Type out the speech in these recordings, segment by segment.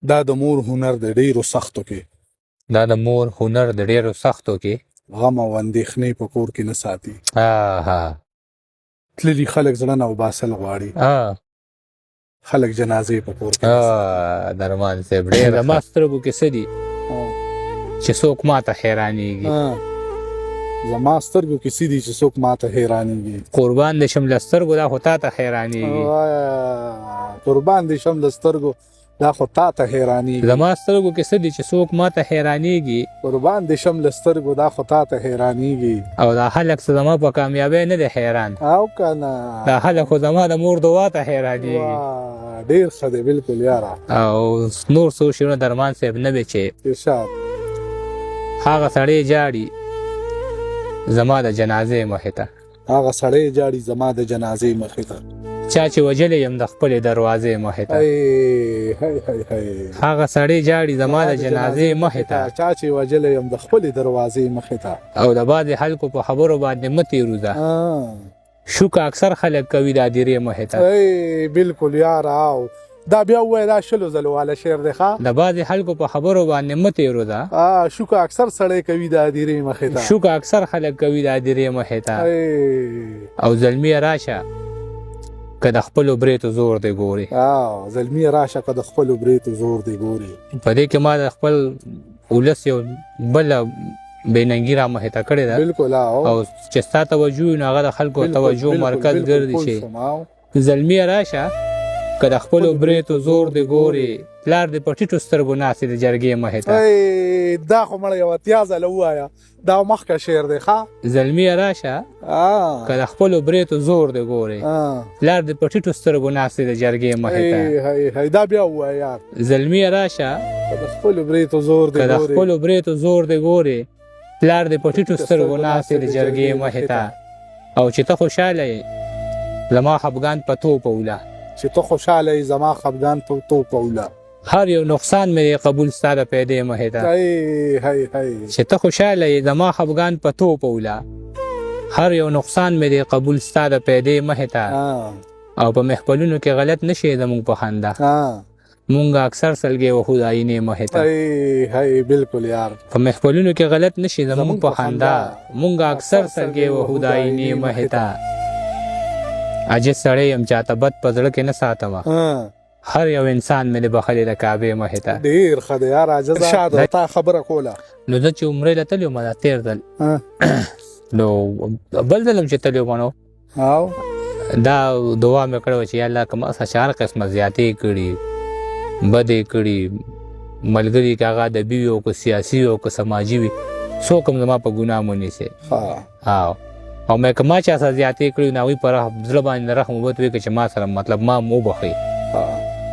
دا د مور هنر د ډیرو سختو کې. دا د مور هنر د ډیرو سختو کې. غم او اندېښنې په کور کې نه ساتي. آها. تللي خلک زړه نه وباسل غواړي. خلک جنازې په کور کې نه ساتي. درمان صاحب ډېر. زما سترګو کې څه دي چې څوک ماته حیرانېږي؟ زما سترګو کې څه دي چې څوک ماته حیرانېږي؟ قربان دې شم له سترګو، دا خو تا ته حیرانېږي. قربان دې شم له سترګو، دا خو تا ته حیرانېږي. زما سترګو کې څه دي چې څوک ماته حیرانېږي؟ قربان دې شم له سترګو، دا خو تا ته حیرانېږي. او دا خلک څه زما په کامیابۍ نه دی حیران، او که نه؟ دا خلک خو زما د مور دعا ته حیرانېږي. ډېر ښه دی، بالکل یاره. او نور څو شعرونه درمان صاحب نه وي چې ارشاد. هغه سړی جاړي زما د جنازې مخې ته. هغه سړی جاړي زما د جنازې مخې ته. چا چې وژلی یم د خپلې دروازې مخې ته. هغه سړی جاړي زما د جنازې مخې ته. چا چې وژلی یم د خپلې دروازې مخې ته. او د بعضې خلکو په خبرو باندې مه تېروځه، شوکه اکثر خلک کوي د ادیرې مخې ته. بالکل یاره. او دا بیا ووایه، دا شلو ځلو والا شعر دی. ښه، د بعضې خلکو په خبرو باندې مه تېروځه، شوکه اکثر سړی کوي د ادیرې مخې ته. شوکه اکثر خلک کوي د ادیرې مخې ته. او زلمیه راشه که د خپلو برېتو زور دی ګوري. زلمیه راشه که د خپلو برېتو زور دی ګوري. په دې کې ما د خپل ولس یو بله بېننګي را مخې ته کړې ده. بالکل. او چې ستا توجه وي نو هغه د خلکو توجه مرکز ګرځي چې زلمیه راشه که د خپلو برېتو زور دی ګوري، پلار دې په ټیټو سترګو ناستې د جرګې مخې ته. دا خو مړه یو اتیا ځله ووایه، دا مخکه شعر دی. ښه، زلمیه راشه که د خپلو برېتو زور دی ګوري، پلار دې په ټیټو سترګو ناستې د جرګې مخې ته. دا بیا ووایه یار. زلمیه راشه که د خپلو برېتو زور دی که د خپلو برېتو زور دی ګوري، پلار دې په ټیټو سترګو ناستې د جرګې مخې ته. او چې ته خوشحاله یې زما خفګان په توپه وله. چې ته خوشحاله یې زما خفګان په توپه وله. هر یو نقصان مې دی قبول ستا د پیدې مخې ته. چې ته خوشحاله یې زما خفګان په توپه وله، هر یو نقصان مې دی قبول ستا د پیدې مخې ته. او په محفلونو کې غلط نه شي زموږ په خندا، مونږ اکثر سلګې وهو د آینې مخې ته. بالکل یار. په محفلونو کې غلط نه شي زموږ په خندا، مونږ اکثر سلګې وهو د آینې مخې ته. عاجز سړی یم چاته بد په زړه کې نه ساتم، هر یو انسان مې د بخښلې د کعبې مخې ته. ډېر ښه دی یار عاجز. ارشاد، تا خبره کوله. نو زه چې عمرې له تللی وم دا تېر ځل، نو بل ځل هم چې تللی وم نو دا دعا مې کړې وه چې یا الله که ما سره هر قسمه زیاتې کړي، بدې کړي، ملګري که هغه ادبي وي او که سیاسي وي او که سماجي وي، څوک هم زما په ګناه مو نیسي. او مې که ما چا سره زیاتې کړي نو هغوی په زړه باندې رحم وبت وي چې ما سره مطلب ما هم وبخښي.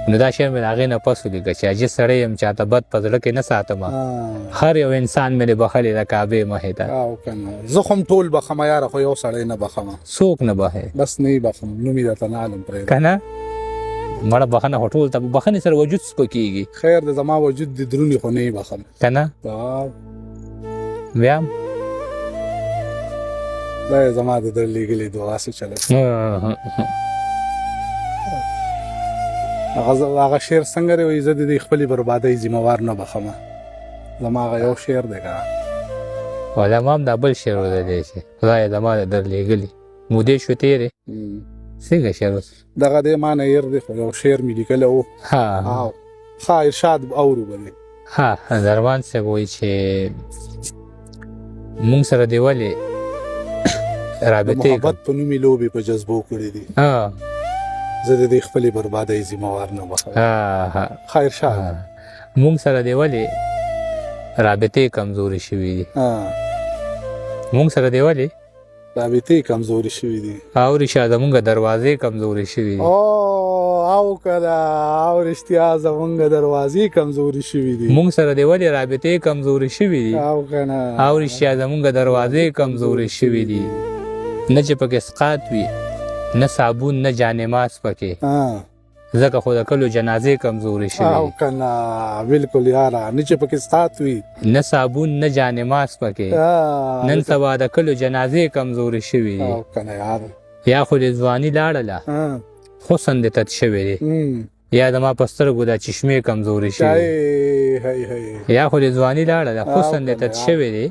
نو دا شعر مې د هغې نه پس ولیکه چې عاجز سړی یم چاته بد په زړه کې نه ساتم، هر یو انسان مې د بخښلی د کعبې مخې ته. او که نه زه خو هم ټول بخښم یاره، خو یو سړی نه بخښم. څوک نه بخښې؟ بس نه یې بخښم، نوم یې درته نه علم پرېږده. که نه مړه بخښنه خو ټول ته بخښنې سره وجود سپکېږي. خیر د زما وجود دې دروني خو نه یې بخښم. که نه بیا دا یې زما د در لېږلې دعا څه چلت. هغه شعر څنګه دی؟ وایي زه د دې خپلې بربادۍ ذمهوار نه بخښم. زما هغه یو شعر دی که نه. ولا ما هم دا بل شعر ولیدی چې خدای زما د در لېږلي مودې شو تېرې. څنګه شعر اوس دغه دی ما نه هېر دی، خو یو شعر مې لیکلی و. ښه، ارشاد اورو به دی. ها، درمان صاحب وایي چې مونږ سره دی ولې رابطې محبت په نوم یې لوبې په جذبو کړې دي، زه د دې خپلې بربادۍ ذمهوار نه بخښم. ښه ارشاد. مونږ سره دی ولې رابطې کمزورې شوې دي؟ مونږ سره دی ولې رابطې کمزورې شوې دي؟ او رښتیا زمونږ دروازې کمزورې شوې دي. او کله او رښتیا زمونږ دروازې کمزورې شوې دي. مونږ سره دی ولې رابطې کمزورې شوې دي؟ او کنه او رښتیا زمونږ دروازې کمزورې شوې دي. نه چې پکې سقاط وي، نه صابون، نه جانماز پکې، ځکه خو د کلو جنازې کمزورې شوې. او کنه بالکل یاره، نه چې پکې سقاط وي، نه صابون، نه جانماز پکې، نن سبا د کلو جنازې کمزورې شوې دي. او کنه یار، یا خو د ځواني لاړله، حسن دې تت شوی دی، یا د ما په سترګو دا چشمې کمزورې شوي، یا خو دې ځواني لاړه ده، حسن دې تت شوی دی،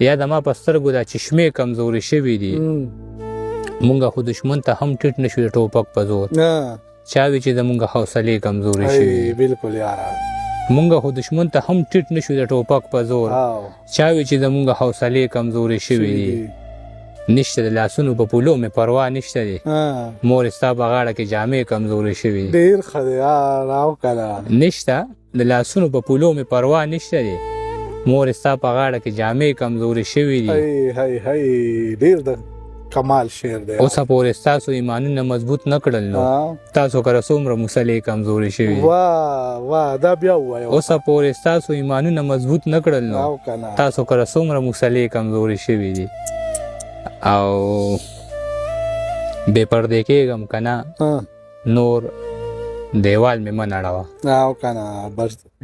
یا د ما په سترګو دا چشمې کمزورې شوي دي. مونږ خو دښمن ته هم ټیټ نشو د ټوپک په زور، چا وي چې زمونږ حوصلې کمزورې شوي. بالکل یاره، مونږ خو دښمن ته هم ټیټ نشو د ټوپک په زور، چا وي چې زمونږ حوصلې کمزورې شوي دي. نشته د لاسونو په پولو مې پروا نشته دی، مور ستا په غاړه کې جامې کمزورې شوي. ډېر ښه دی یار، او که نشته د لاسونو په پولو مې پروا نشته دی، مور ستا په غاړه کې جامې کمزورې شوي دي. ډېر د کمال شعر دی. اوسه پورې ستاسو ایمانونه مضبوط نه کړل، نو تاسو کره څومره مصلې کمزورې شوي. واه واه، دا بیا ووایه. اوسه پورې ستاسو ایمانونه مضبوط نه کړل، نو تاسو کره څومره مصلې کمزورې شوي دي. او بې پردې کېږم که نه، نور دیوال مې مه نړوه. او که نه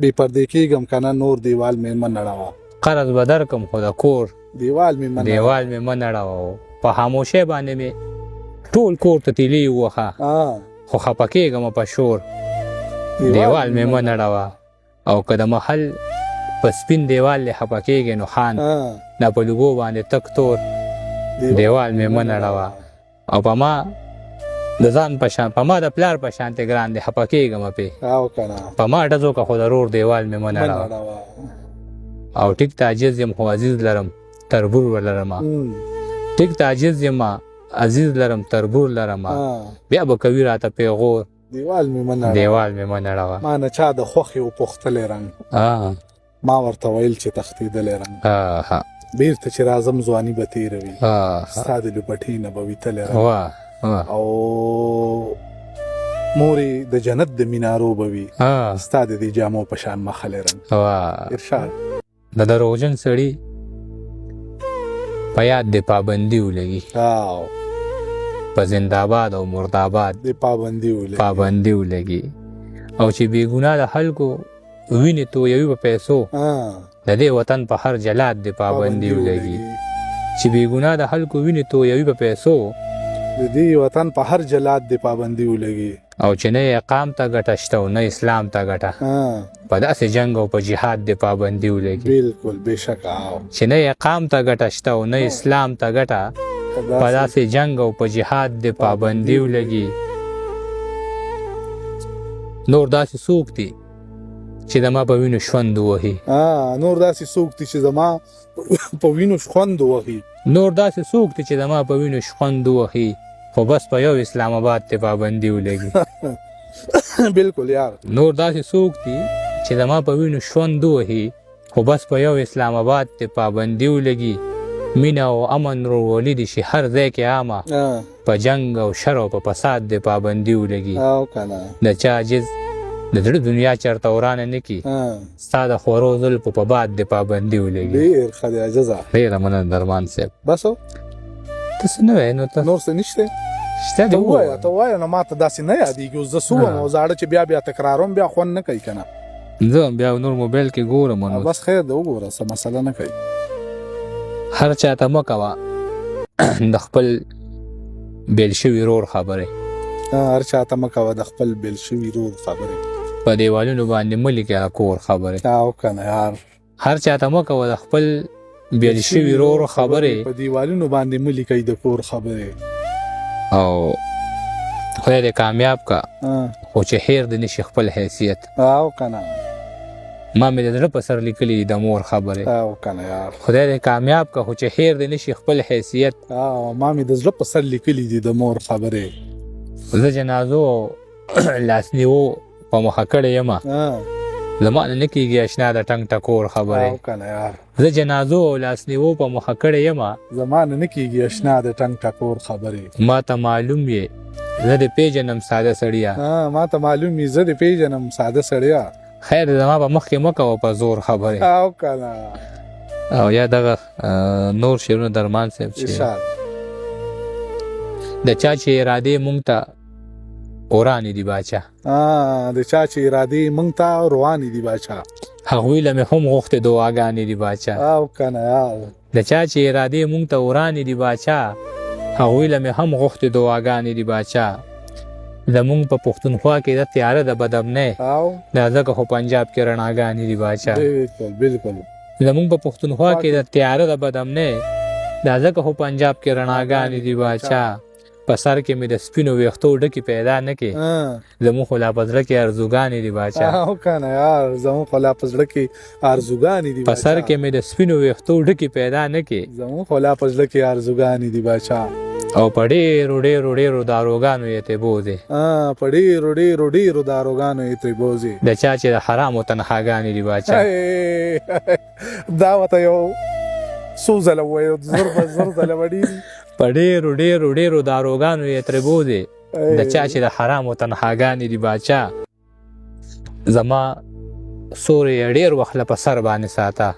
بې پردې کېږم که نه، نور دیوال مې مه نړوه. قرض به درکم خو د کور دیوال مې مه دیوال مې مه نړوه. په خاموشۍ باندې مې ټول کور ته تیلې ووهه، خو خفه کېږم په شور، دیوال مې مه نړوه. او که د محل په سپین دیوال دې خفه کېږې نو خان دا په لوګو باندې تک تور دیوال مې مه نړوه. او په ما د ځان په شان، په ما د پلار په شان ته ګران دی، خفه کېږم پې. په ما ډز وکړه خو د ورور دیوال مې مه نړوه. او ټیک ته عاجز یم خو عزیز لرم تربور ولرم، ټیک ته عاجز یم عزیز لرم تربور لرم، بیا به کوي راته پیغور دیوال مې مه نړوه. دیوال مې مه نړوه. ما نه چا د خوښې وپوښتلی رنګ، ما ورته ویل چې تښتېدلی رنګ، بیرته چې راځم ځواني به تېره وي، ستا د لوپټې نه به وي تللی رنګ. او مورې د جنت د مینارو به وي، ستا د دې جامو په شان مخلی رنګ. ارشاد. د دروغجن سړي په یاد دې پابندي ولګي، په زنده‌آباد او مرداباد دې پابندي ولګي، پابندي ولګي. او چې بې ګناه د خلکو وینې تویوي په پیسو، د دې وطن په هر جلاد دې پابندي ولګي. چې بې ګناه د خلکو وینې تویوي په پیسو، د دې وطن په هر جلاد دې پابندي ولګي. او چې نه یې قام ته ګټه شته او نه اسلام ته ګټه، په داسې جنګ او په جهاد دې پابندي ولګي. بالکل بېشکه. چې نه یې قام ته ګټه شته او نه اسلام ته ګټه، په داسې جنګ او په جهاد دې پابندي ولګي. نور داسې څوک دي چې زما په وینو شوند ووهي. نور داسې څوک دي چې زما په وینو شخوند ووهي. نور داسې څوک دي چې زما په وینو شخوند ووهي، خو بس په یو اسلام آباد ته پابندي ولګي. بالکل یار. نور داسې څوک دي چې زما په وینو شخوند ووهي، خو بس په یو اسلام آباد ته پابندي ولګي. مینه او امن ورورولي دي شي هر ځای کې عامه، په جنګ او شر او په فساد دې پابندي ولګي. د چا عاجز د زړه دنیا چېرته ورانه نه کړي، ستا د خورو زلفو په باد دې پابندي ولګي. ډېر ښه دی عاجزه. ډېره مننه درمان صاحب. بس ته څه نه وایې؟ نو ته نور څه نشته؟ شته دی، ووایه. ته وایه نو ما ته داسې نه یادېږي. اوس زه څه ووایم؟ او زاړه چې بیا بیا تکراروم بیا خوند نه کوي که نه. زه بیا نور موبایل کې ګورم. نو بس خیر دی، وګوره څه مسله نه کوي. هر چا ته مه کوه د خپل بېل شوي ورور خبرې. هر چا ته مه کوه د خپل بېل شوي ورور خبرې. په دیوالونو باندې مه لیکه د کور خبرې. او که نه یار. هر چا ته مه کوه د خپل بېل شوي ورور خبرې. په دیوالونو باندې مه لیکئ د کور خبرې. او خدای دې کامیاب کا، خو چې هېر دې نشي خپل حیثیت. او که نه. ما مې د زړه په سر لیکلي دي د مور خبرې. او که نه یار. خدای دې کامیاب کا، خو چې هېر دې نشي خپل حیثیت. ما مې د زړه په سر لیکلي دي د مور خبرې. زه جنازو او لاسنیوو په مخه کړې یم، زما نه نه کېږي اشنا د ټنګ ټکور خبرې. او که نه یار. زه جنازو او لاسنیوو په مخه کړې یم، زما نه نه کېږي اشنا د ټنګ ټکور خبرې. ما ته معلوم یې زه دې پېژنم ساده سړیه. ما ته معلوم یې زه دې پېژنم ساده سړیه. خیر زما په مخ کې مه کوه په زور خبرې. او که نه. او یا دغه نور شعرونه درمان صاحب چې د چا چې ارادې مونږ ته اورانې دي باچا. د چا چې ارادې مونږ ته روانې دي باچا، هغوی له مې هم غوښتې دعاګانې دي باچا. او که نه یار. د چا چې ارادې مونږ ته اورانې دي باچا، هغوی له مې هم غوښتې دعاګانې دي باچا. زمونږ په پښتونخوا کې د تیاره د بدامنۍ دا ځکه خو پنجاب کې رڼاګانې دي باچا. بالکل بالکل. زمونږ په پښتونخوا کې د تیاره د بدامنۍ دا ځکه خو پنجاب کې رڼاګانې دي باچا. په سر کې مې د سپینو ویښتو ډکې پیدا نه کې، زموږ خو لا په زړه کې ارزوګانې دي باچا. او که نه یار، زموږ خو لا په زړه کې ارزوګانې دي. په سر کې مې د سپینو ویښتو ډکې پیدا نه کې، زموږ خو لا په زړه کې ارزوګانې دي باچا. او په ډېرو ډېرو ډېرو داروګانو یې ترې بوځي. په ډېرو ډېرو ډېرو داروګانو یې ترې بوځي. د چا چې د حرامو تنخواګانې دي باچا. دا ورته یو څو ځله ووایو، زر به زر ځله به ډېر. په ډېرو ډېرو ډېرو داروګانو یې ترې بوځي، د چا چې د حرامو تنخواګانې دي باچا. زما سوری یې ډېر وخت له په سر باندې ساته،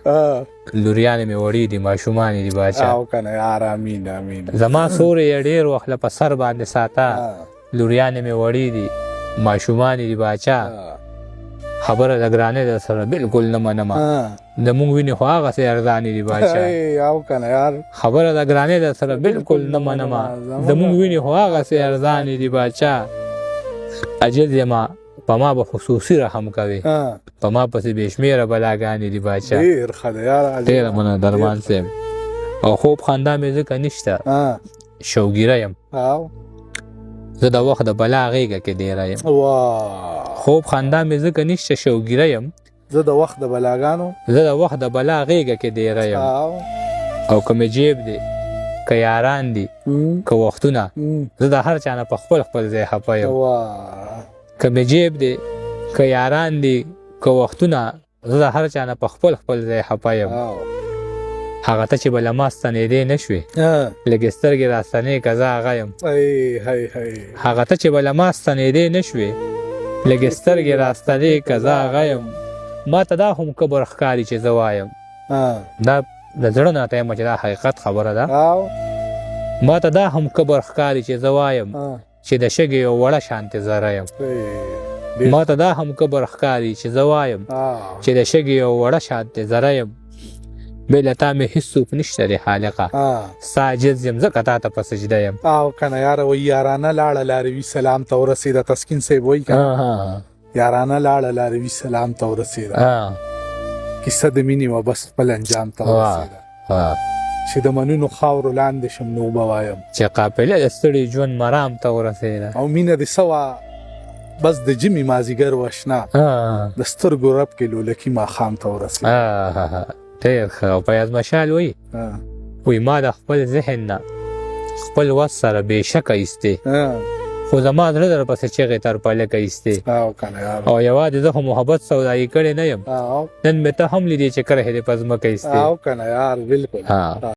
لوریانې مې وړې دي ماشومانې دي باچا. او که نه یار، امین امین. زما سوری یې ډېر وخت له په سر باندې ساته، لوریانې مې وړې دي ماشومانې دي باچا. خبره د ګرانۍ در سره بالکل نه منمه، د مونږ وینې خو هغسې ارزانې دي باچا. او که نه یار، خبره د ګرانۍ در سره بالکل نه منمه، د مونږ وینې خو هغسې ارزانې دي باچا. عاجز یمه په ما به خصوصي رحم کوي، په ما پسې بې شمېره بلاګانې دي باچا. ډېر ښه دی یار، ډېره مننه درمان صاحب. او خوب خندا مې ځکه نشته، شوګیره یم زه د وخت د بلا غېږه کې ډېره یم. خوب خندا مې ځکه نشته، شوګیره یم زه د وخت د بلاګانو، زه د وخت د بلا غېږه کې ډېره یم. او که مې جیب دی، که یاران دي، که وختونه، زه د هر چا نه په خپل خپل ځای خفه یم. که مې جیب دی، که یاران دي، که وختونه، زه د هر چا نه په خپل خپل ځای خفه یم. هغه ته چې به له ما ستنېدې نه شوې، لږې سترګې را ستنې که زه هغه یم. هغه ته چې به له ما ستنېدې نه شوې، لږې سترګې را ستنې که زه هغه یم. ما ته دا هم کبر ښکاري چې زه وایم، دا د زړه نه ته یم چې دا حقیقت خبره ده. ما ته دا هم کبر ښکاري چې زه وایم چې د شګې یو وړه شانتې ذره یم. ما ته دا هم کبر ښکاري چې زه وایم چې د شګې یو وړه شانتې ذره یم. بې له تا مې هېڅوک نشته دی خالقه، ستا عاجز یم ځکه تا ته په سجده یم. او که نه یاره، وایي یارانه لاړه لاروي سلام ته ورسېده. تسکین صاحب وایي که نه، یارانه لاړه لاروي سلام ته ورسېده، کیسه د مینې وه بس خپل انجام ته ورسېده. چې د منونو خاورو لاندې شم نو به وایم چې قافله د ستړي ژوند مرام ته ورسېده. او مینه دې څه وه بس د ژمي مازیګر وشنه، د سترګو رپ کې لولکي ماښام ته ورسېده. ډېر ښه. او فیاض مشال وایي، وایي ما د خپل ذهن نه خپل وس سره بېشکه ایستې، خو زما زړه در پسې چغې تر پلکه ایستې. او یوازې زه خو محبت سودایي کړی نه یم، نن مې ته هم لیدې چې کرښې دې په ځمکه ایستې. او که نه یار، بالکل.